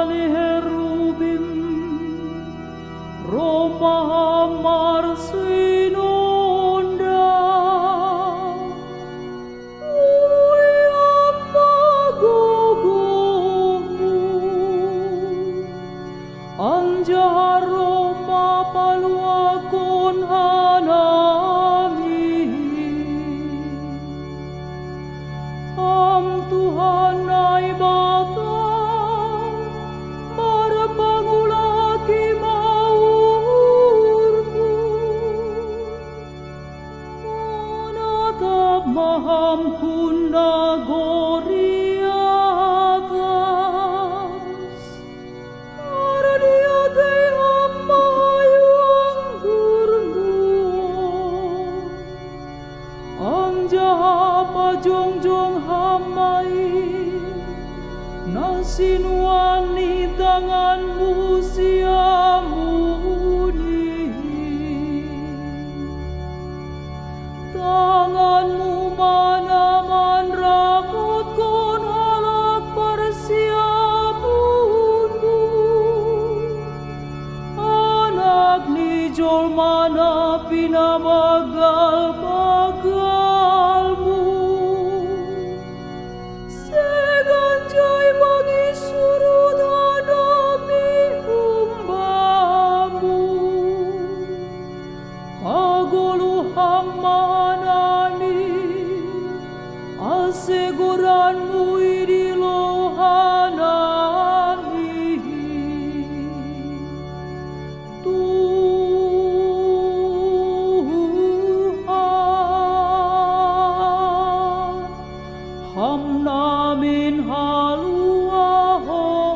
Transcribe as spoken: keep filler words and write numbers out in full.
Ni herubim, Roh Maha Marsinonda, ui Amma gogomu, anjaha Roh Mapaluahon hanami. Ham Tuhan Naibata, marpangulaki ma uhurmu. Manatap ma Ham hun nagori atas. Mardiatei Ham ma hayu anggurmu, anjaha pajongjong Ham ma i na sinuan ni tanganmu siamun i. Tanganmu ma na manramotkon halak parsiamunmu, Anak ni jolma na pinamagal-magalmu. Segan jai mangisurut hanami hum-Bamu. Pagoluh Ham ma hanami, ase goranMu idilo hanami. Tuhan, Ham namin haluahon.